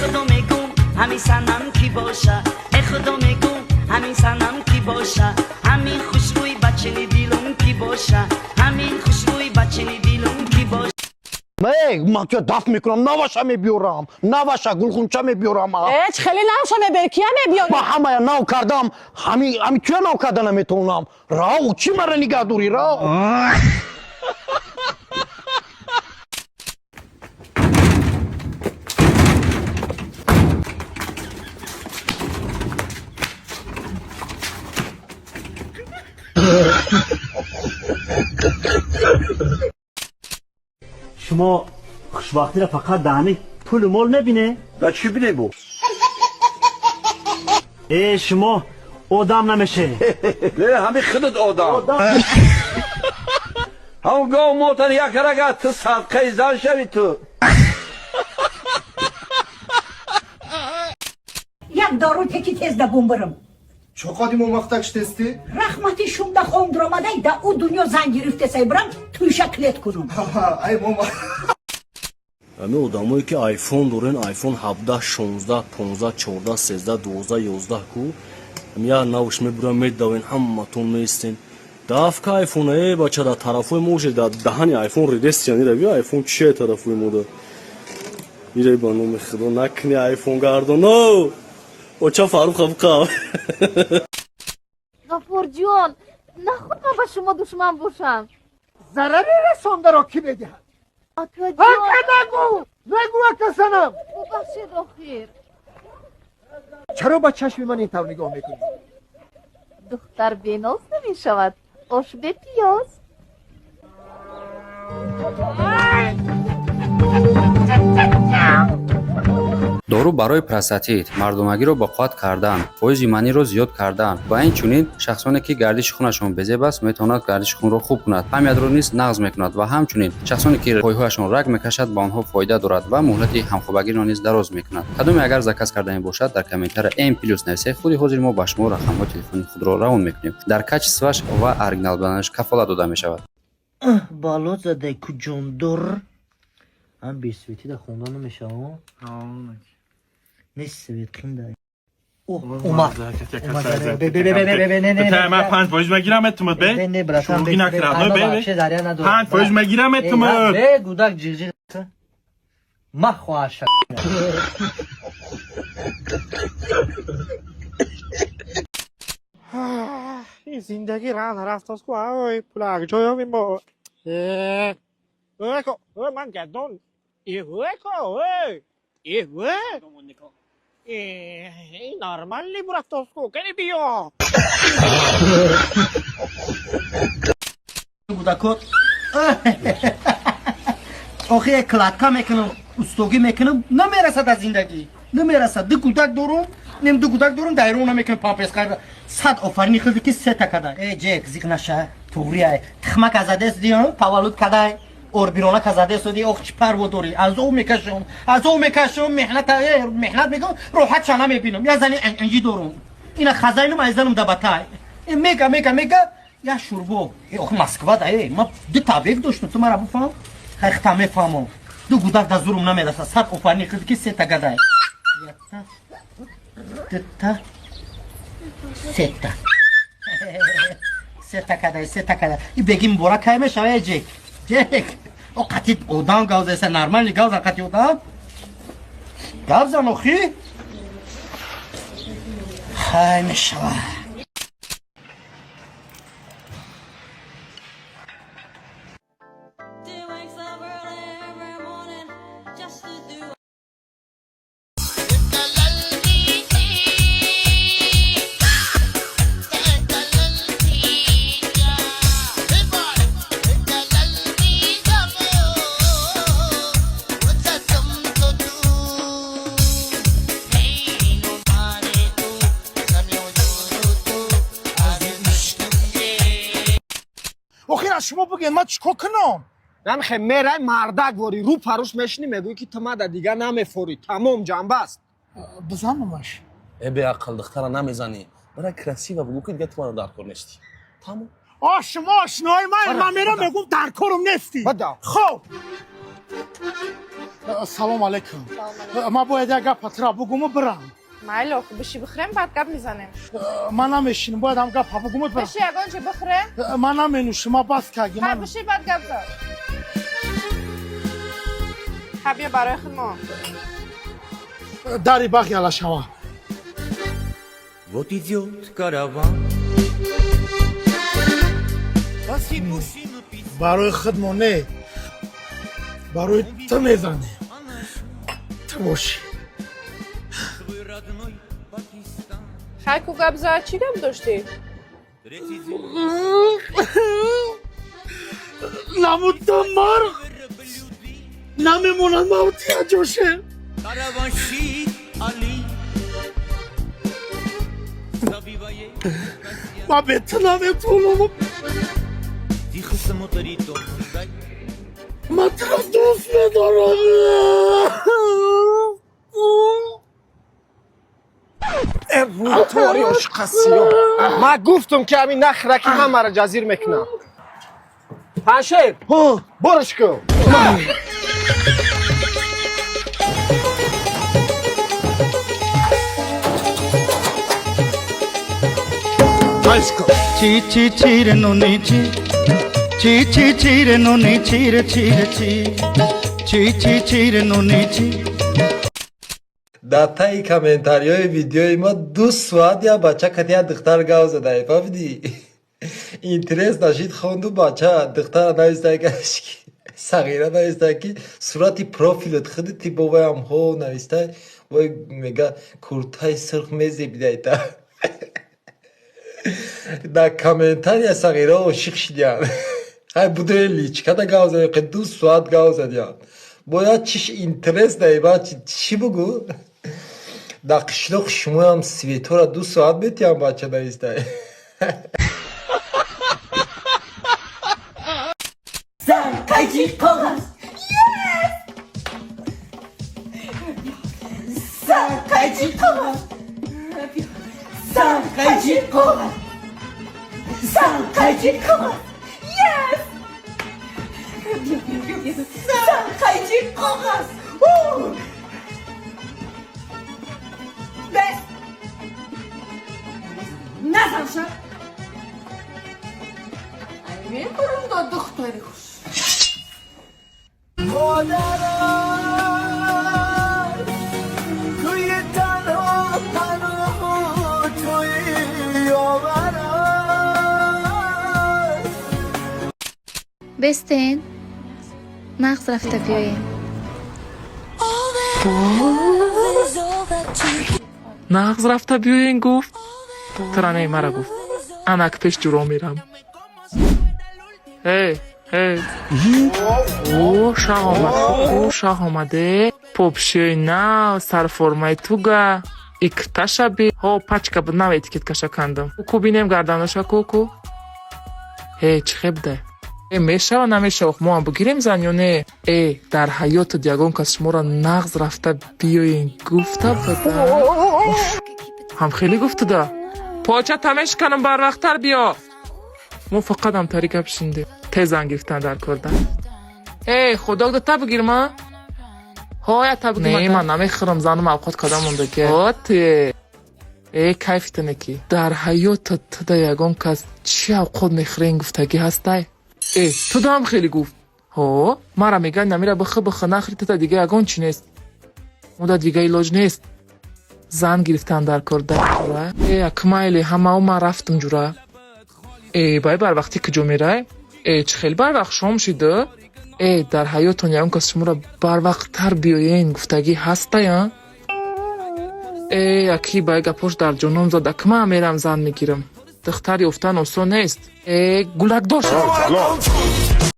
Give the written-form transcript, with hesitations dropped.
Худо мегум, ҳамин санам ки боша. Э худо мегум, ҳамин санам ки боша. Ҳамин хушрӯи бачини дилум ки боша. Ҳамин хушрӯи бачини дилум ки боша. Ман туя дафт мекунам, наваша мебиёрам, наваша гулхунча мебиёрам. Эч хеле навша мебиёри, кия мебиёри? Ман ҳамая нав кардам, ҳами туя нав карда наметавонам. Рав, чӣ мара нигаҳ дорӣ, рав. Шумо хушбахтиро фақат дар ҳамин пулу мол мебине? Да чӣ бинем бо? Э, шумо одам намеше. Не, ҳамин худат одам. Ҳамон гов мотан як рага, ту садқаи зан шави ту. Як дору теки тез да бумбирим. Чо қадим омахтак штести? Рахмати шумда хондромадай, да ӯ дунё зан гирифтесай, бирам туйша клет кунум. Ай мома. Ҳамин одамое ки айфон дорен, айфон 17, 16, 15, 14, 13, 12, 11 ку як навш мебурам, медавен, ҳаматон меистен. Дафка айфона, э бача, дар тарафҳои мо уже дар даҳани айфон редестиян. Ира би, айфон чие тарафҳои мо да? Ира, ба номи худо, накни айфон гардоно. Оча Фаруха буқав. Ғафурҷон, наход ман ба шумо душман бошам. Зарари расондаро кӣ медиҳад? Акаҷон. Ака нагӯ! Нагӯ, акасанам! Бубахшед охир. Чаро ба чашми ман ин тавр нигоҳ мекунӣ? Духтар беноз намешавад, ош бепиёз. Дору барои простатит, мардонагиро ба қувват кардан, фоизи маниро зиёд кардан ва инчунин шахсоне ки гардиши хунашон безеб аст, метавонад гардиши хунро хуб кунад, памятро низ нағз мекунад ва ҳамчунин шахсоне ки пойҳояшон раг мекашад, ба онҳо фоида дорад ва муҳлати ҳамхобагиро низ дароз мекунад. Кадоме агар заказ карданӣ бошад, дар комментария М плюс нависед, худи ҳозир мо ба шумо рақамҳои телефони худро равон мекунем. Дар качестваш ва оригинал буданаш кафолат дода мешавад. Бало задай куҷондор, ам бесвети да хонда намешавам, нест свет қинда. Омад. Ман 5% мегирам, этумад бе. Не, братан. Шуруги накард, бе. 5% мегирам, этумад. Бе, гудак ҷиғ-ҷиғ ма хоҳаша. Ин зиндагӣ ран рафтааст ку, ай пулак ҷоёви мо. Эко, ман гадон. Эко, э. Ин нормальный бурафтааст ку, кани биё. Гудакот, охи як кладка мекунам, устогӣ мекунам, намерасад, аз зиндагӣ намерасад. Ду гудак дорум, нем ду гудак дорум, дайрон намекунам, памперс карда. Сад офарини хилди ки сета када. Э, ҷек, зиқ наша, туғрияй. Тихмак азадес диён, таваллуд кадай, орбирона казадесоди. Ох, чӣ парво дорӣ! Азоб мекашам, азоб мекашам, меҳнат, меҳнат мекунам, роҳатша намебинам. Я зани анҷи дорум, ина хазайнум, айзанум дабатай. Мега, мега, мега, я шурбо. Ох, Москва да, э, ма ду табек доштум, ту мара буфаҳм, хайхта мефаҳмам. Ду гудак да зурум намераса. Сад офарини хилди ки сета гадай. Якта, дута, сета, сета кадай, сета кадай. И беги муборак кай мешава, ҷек? Ҷек, о, қатит одам гав зеса, нормальный гав зан, қати одам гав зан, охи хай мешава. Охир аз шумо бигӯед, ман чӣ кор кунам? Намехе, мерай, мардак ворӣ, рӯ паруш мешинӣ, мегӯӣ ки ту мада дигар намефорӣ, тамом, ҷанбаст. Бизанамаш? Э, беақл, духтара намезанӣ. Бара, красиво бугӯ ки дига ту мана дар кор нестӣ, тамом. О, шумо ошинои ман, ман мерам, мегӯм дар корум нестӣ. Хоб. Салом алейкум. Ман бояд як гапа тура бугуму бирам. Майли, охи, биши, бихӯрем, баъд гап мезанем. Ман намешинам, бояд ҳам гапа бугуму бирам. Биши, ягон чи бихӯрем. Ман наменӯшам, ман бас кардем. Ха, биши, баъд гап зад. Ха, бия барои худмон. Дари бағ яла шава. Вот идет караван. Барои худмон не, барои ту мезанем, ту бошӣ. Хай, ку гап зад, чӣ гап доштӣ? Намуд марғ намемонад мавти аҷоше. Ман бе ту наметавонам. Ман туро дӯст медорам. Рӯтори ошиқасиё, ман гуфтам, ки ҳамин нахраки ҳамаро ҷазир мекунам. Паншер, борш ку. চি চি চিরে নুনি চি চি চি চিরে নুনি চিরে চিরে চি চি চি চিরে নুনি চি। Дар таи комментариҳои видеои мо 2 соат як бача кати як духтар гав задай, фаҳмидӣ? Интерес нашид, хонду, бача духтара навистай, ки сағира навистай, ки сурати профилат худи ти бобаям ҳо навистай. Вой, мега, куртаи сурх мезебидайта. Дар комментария сағира ошиқ шидиян. Ҳай, будои личкада гав зада, 2 соат гав задиян. Бояд чиш интерес даиба, чӣ бугӯ? Дар қишлоқ шумоям светора 2 соат метиҳам, бача навистай. Қайчи, қоғаз. Сан, қайчи, қоғаз. Сан, қайчи, қоғаз. Сан, қайчи, қоғаз. Yes! Сан, қайчи, қоғаз. Бес! Назан ша. Мебурам до духтари хуш. توی تنها پناه توی یاورم. Бестен, нағз рафта биёем. Нағз рафта биёен гуфт, таранеи мара гуфт, анак пеш ҷуро мерам. Эй, эй, о, шаҳ омад, о, шаҳ омаде, попшиёи нав, сарформаи туга икташа би. Ҳо, пачка буд, нав этикеткаша кандам. Ку, бинем гарданаша, ку, ку. Э, чӣ хебда? Э, мешава, намешава, мо ҳам бигирем зан ё не? Э, дар ҳаётат ягон кас шуморо нағз рафта биёен гуфта буда? Ҳам хеле гуфтуда. Поча тамешканам, барвақттар биё. Мо фақат ҳамтари гап шиндем. Тез зан гирифтан дар корда. Э, худо та бигирма? Ҳоя, та бигир. Не, ман намехӯрам, занум авқот када мондаги. Оте. Э, кайфитане ки. Дар ҳаётат туда ягон кас чӣ авқот мехӯрен гуфтагӣ ҳастай? Э, туда ҳам хеле гуфт. Ҳо, мара мегӯяд, намира бихӯ, бихӯ, нахӯри, туда дига ягон чӣ нест. Муда дига илоҷ нест. Зан гирифтан дар кор да. Э, акмайли, ҳамао ман рафтам ҷура. Э, бай, барвақти куҷо мерай? Э, чӣ хел барвақт, шом шиду? Э, дар ҳаётон ягон кас шуморо барвақттар биёен гуфтагӣ ҳастая? Э, аки, бай, гапош дар ҷоном зад, ак ман мерам зан мегирам. Духтар ёфтан осон нест. Э, гулакдор шуд.